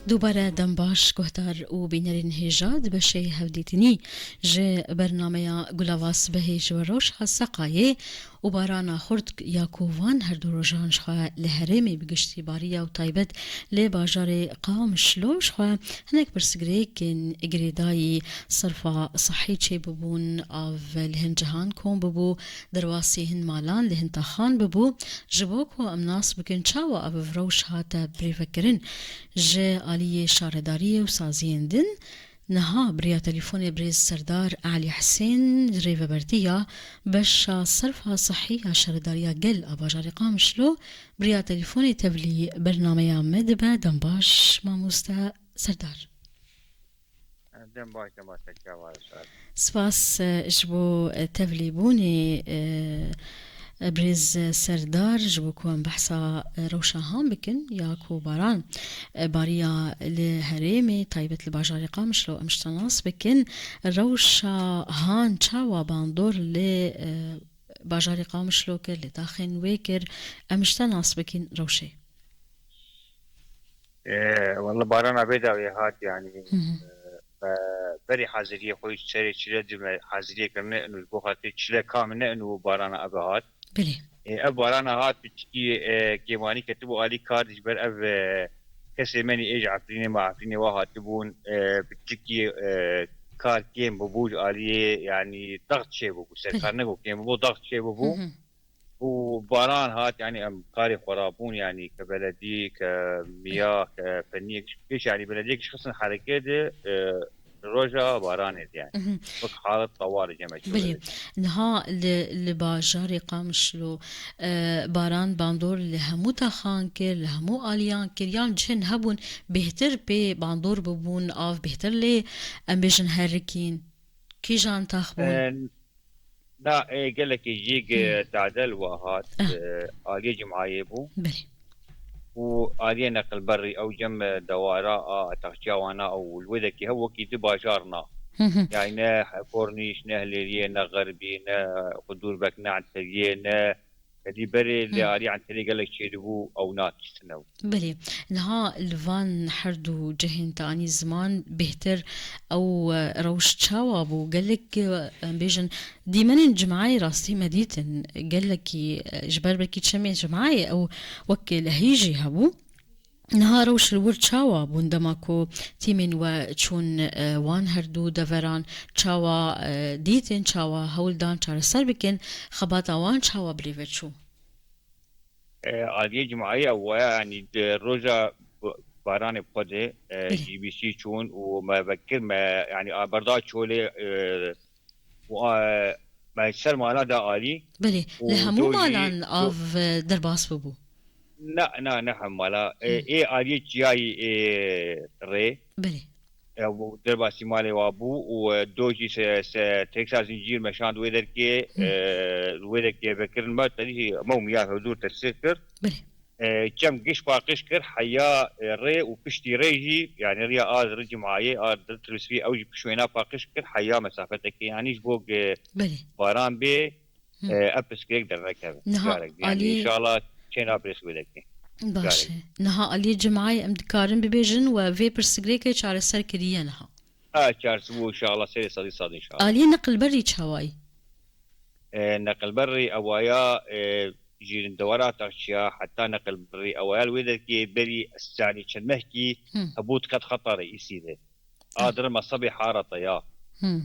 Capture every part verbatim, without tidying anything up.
Dubare dem baş guhdar û bînerên hêja di beşê hevdîtinî ji bernameya Gulava Sibehê ji we rewşa Seqayê û barana xurt ya ku van her du rojan ji xwe li herêmê bi giştî bariya û taybet li bajarê Qamişlo ji xwe hinek pirsgirêkên girêdayî, sirfa sihî çêbibûn, av li hin cihan kom bibû, derbasî hin malan li hin taxan bibû, ji bo ku em nas bikin çawa ev rewş hate birêvekirin ji aliyê şaredariyê û saziyên din. Niha bi riya telefûnê birêz Serdar Elî Hisên, rêvebertiya beşa sirfa sihî ya şaredariya gel a bajarê Qamişlo, bi riya telefûnê tevlî bernameya me dibe. Dem baş, mamoste Serdar. Dem baş, dem baş, te çawa, Serdar. Spas, e, ji bo, e, tevlîbûnê, e, e, birêz Serdar, ji bo ku em behsa, e, rewşa han bikin, ya ku baran, e, bariya li herêmê, taybet li bajarê Qamişlo, em ji te nas bikin. Rewşa han çawa bandor li, e, bajarê Qamişlo kir, li daxên wê kir, em ji te nas bikin rewşê. Ee, walla barana bê dawê hat, yani, Hı hı. e, be-, berî haziriyê xwe serê çile dime haziriyê kirine û ji bo xatir çile kam ne û barana ebe hat. Belê. Ee, ev barana hat piçikî, e, kêmanî ketibû alî kar ji ber ev, e, kesê menî ê ji Efrînê me Efrînê wa hatibûn, e, piçikî, e, kar kêm bûbû ji aliyê, yani, daxt çê bûbû. Belê. Serkar ne ku kêm bûbû, daxt çê bûbû. Hı hı. û baran hat, yani em karê xwe rabûn, yani ke beledî, ke miya, ke feniyek, pêş yani belediyek ji xistin herekê de, e, roja baranê de yani. Mhm. Wek halet tewar cem Belê. Niha li, li bajarê Qamişlo, e, baran bandor li hemû taxan kir, li hemû aliyan kir, yan cihên hebûn bêhtir pê bandor bibûn, av bêhtir lê em bêjin herikîn. Kîjan tax bûn? E, Na, e, gelekî jî, e, Hı. tadel wa hat, Ah. e, aliyê Cumhayê bû. Belê. Û aliyê neqilberrî ew cem, e, dewara a taxçiya wana ew li wê dekî hev wekî di bajar na. Hı hı. Yani ne Kornîş, ne Hilêliyê, ne Xerbî, ne Qudûrbek, ne Enteriyê, ne Edî berê li Hı. aliyê Enteriyê gelek çêdibû ew natiştine. Belê. Niha li van her du cihên te anî ziman bêhtir ew, e, rewş çawa bû? Gelek, e, em bêjin, dîmenên cimeyê rastî me dîtin. Gelekî, e, ji ber belkî çemê cimeyê ew wek lehî jî hebû. Niha rewş li wir çawa bûn dema ku tîmên we çûn, e, wan her du deveran? Çawa, e, dîtin? Çawa hewl dan çareser bikin? Xebata wan çawa bi rê ve çû? E, aliyê Cumhayê ew waya, yanî di roja b-, baranê xwe de, e, Belê. G B C çûn û me vekir me, yanî a berda çolê, e, û, e, me ser mala da alî Belê, û li hemû dojî malan do- av, e, derbas bibû? Na, na, ne hemû mala. E, Hı. ê aliyê çiyayî ê rê. Belê. E, û derbasî malê wa bû û, e, do jî se, se, teksa zincîr meşand wê derkê, Hı. e, wê derkê vekirin me, terî me û miya huzûr tesir kir. Belê. E, çem giş paqij kir, heya, e, rê û piştî rê jî, yani riya a rê Cumhayê, a rê Tilmisvî, ew jî pişwêna paqij kir, heya mesafetekê, yani ji bo, e, Belê. baran bê, Hı. e, ev pirsgirêk dernekeve. Niha Carek, yani alî- inşallah çêna pirsgirêkê. Baş e. Carek. Niha aliyê Cumhayê em dikarin bibêjin we vê pirsgirêkê çareser kiriye niha? Ha, çaresibû inşallah, serê sedî sed inşallah. Aliyê neqilberî çawayî? E, neqilberî ewaya, e, ji dewara taxçiya heta neqilberî ewaya li wê derkê berî, yani çend mehkî Hı. hebû diqet xetarê îsî de. A Hı. dirin mesebê harata ya. Hı.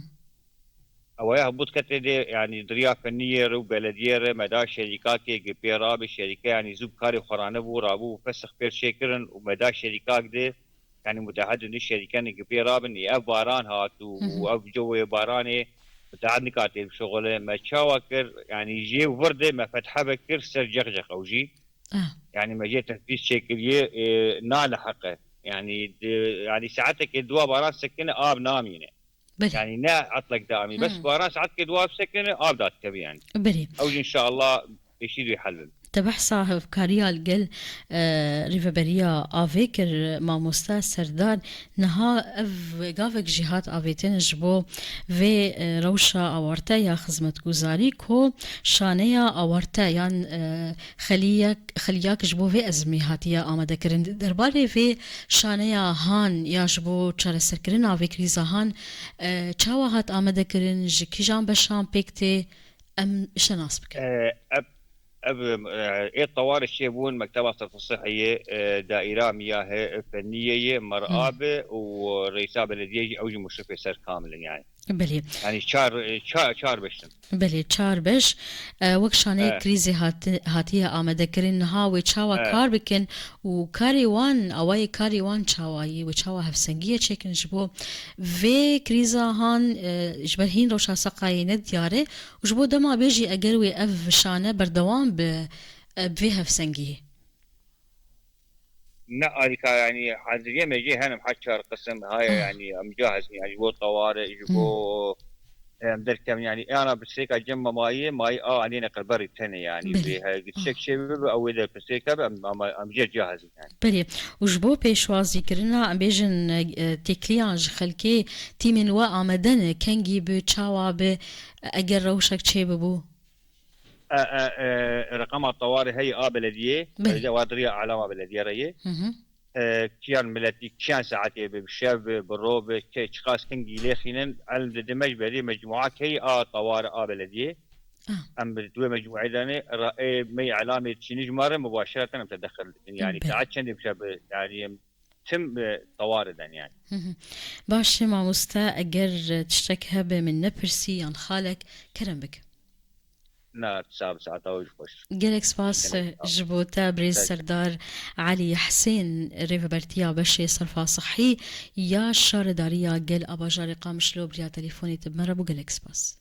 Ewaya hebû diketê de, yani diriya feniyê re û belediyê re me da şerîkakê gi pê rabe, şerîke yani zû bi karê xwe ranebû, rabû fesix pêr çêkirin û me da şerîkak de, yani mutehedin di şerîkenê gi pê rabin, ê ev baran hat û, Hı hı. û ev cewê baranê mutehed nikatê bişuxule. Me çawa kir, yani jê vir de me fethe vekir ser cex cex ew jî. Ah. Yani me jê tenfîz çêkiriye, e, na li heqe. Yani di, yani saetekê dua baran sekine av namîne. Belê. Yani ne etlek de amî. Bes Hı. baran saetkê dua bisekine, av dadikeve yani. Belê. Ew jî inşallah pêşî dû hel bin. Te behsa hevkariya li gel, e, Rêveberiya Avê kir, mamoste Serdar. Niha ev gavek jî hat avêtin ji bo vê, e, rewşa awarte ya xizmetguzarî ku şaneya awarte yan, e, xeliyek, xeliyak ji bo vê ezmî hatiye amadekirin. Di derbarê vê şaneya han ya ji bo çareserkirina vê krîza han, e, çawa hat amadekirin, ji kîjan beşan pêk tê? Em şenas bikin. E, ev, ev, e, ê tewarê çêbûn, Mekteba Serfa Sihiyê, e, Daîra Miyahê, e, Fenniyê yê, Merab û Reîsa Belediyê jî, ew jî muşrifê ser kamil in yani. Belê. Yani çar, e, ça-, çar beş in. Belê, çar beş. E, wek şaneyê E. krîzê hati-, hatiye amadekirin, niha wê çawa E. kar bikin û karê wan, awayê karê wan çawa yî, wê çawa hevsengiyê çêkin ji bo vê krîza han, e, ji ber hîn rewşa seqayê ne diyar e. Û ji bo dema bêjî eger wê ev şane berdewam be, e, bi vê hevsengiyê? Ne alîka, yanî heziriyê me jê henim heşt çar qisim haya, yanî em cahizin, yanî ji bo teware, ji bo, em derkevin, yanî ana pirsêka cem me mayî, mayî a anîne qirberî tenê, yanî Belê. Vê he, tiştek çê bibe, ew wê de pirsêka be, em, em, em jê cahizin yani. Belê. Û ji bo pêşwazîkirina, em bêjin, e, têkiliyan ji xelkê, tîmên we amade ne, kengî bi, çawa bi, eger rewşek çê bibû? E, e, e, reqema tewarê heye a belediyê, Belê. Belediyê wa diriya alama belediyê re yê. Hı hı. E, kiyan miletî, kiyan saetê bi, bi şev bi, bi ro bi, ke çiqas kengî lê xînin, elm didime ji berî mecmua keyî a tewar a belediyê. Ah. Em bi duê mecmuê danê, ra-, ê, me îlamê çînî ji me re mubaşereten em tedexil dikin. Yani Belê. Saet çendê bi şev bi, yani em tim, e, tewar eden yani. Hı hı. Baş e mamoste, eger tiştek hebe min nepirsî yan xalek, kerem bike. Na, sağ ol, saeta we jî xweş. Gelek spas Gelek sağ ol. Ji bo te birêz Serdar Elî Hesên, rêvebertiya beşê serfa sihî ya şaredariya gel a bajarê Qamişlo bi riya telefonê te bi me re bû. Gelek spas.